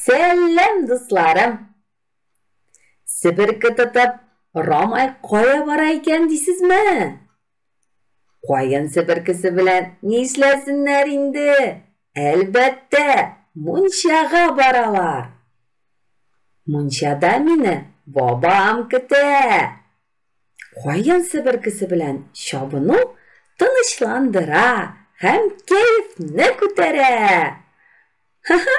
Сәлам, дусларым! Себерке тотып, Рамай кая бара икән дисезме? Каен себеркесе белән нишләсеннәр инде? Әлбәттә, мунчага баралар. Мунчада мине бабам көтә. Каен себеркесе белән чабыну тынычландыра һәм кәефне күтәрә. Ха-ха!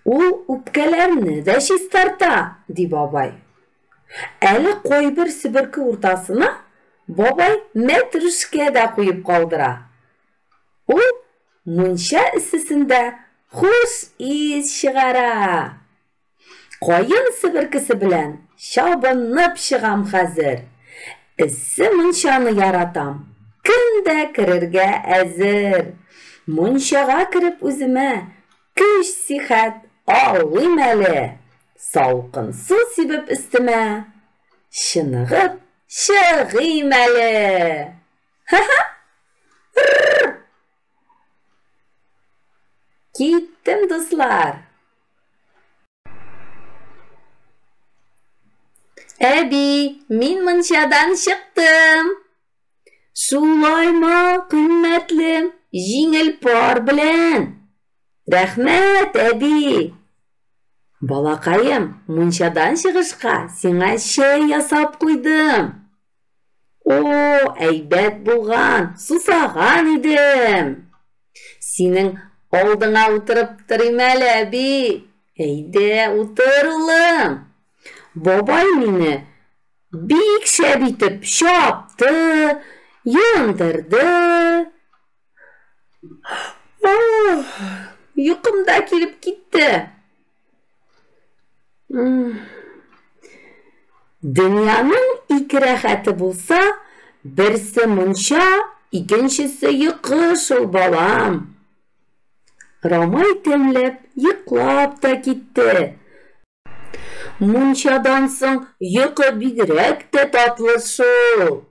Ул үпкәләрне дә чистарта, ди бабай. Әле кайбер себерке уртасына бабай мәтрүшкә дә куеп калдыра. Ул мунча эссесендә хуш ис чыгара. Каен себеркесе белән чабынып чыгам хәзер. Эссе мунчаны яратам, көн дә керергә әзер. Мунчага кереп үземә көч-сихәт алыйм әле. Салкын су сибеп өстемә, чыныгып чыгыйм әле. Ха-ха! Рррр! Киттем, дуслар! Әби, мин мунчадан чыктым. Шулаймы, кыйммәтлем, җиңел пар белән. Рәхмәт, әби. Балакаем, мунчадан чыгышка сиңа чәй ясап куйдым. О, әйбәт булган, сусаган идем. Синең алдыңа утырып торыйм әле, әби. Әйдә, утыр, улым. Бабай мине бик шәп итеп чапты, юындырды. Йокым да килеп китте. Дөньяның ике рәхәте булса, берсе мунча, икенчесе йокы шул, балам. Рамай тәмләп йоклап та китте. Мунчадан соң йокы бигрәк тә татлы шул.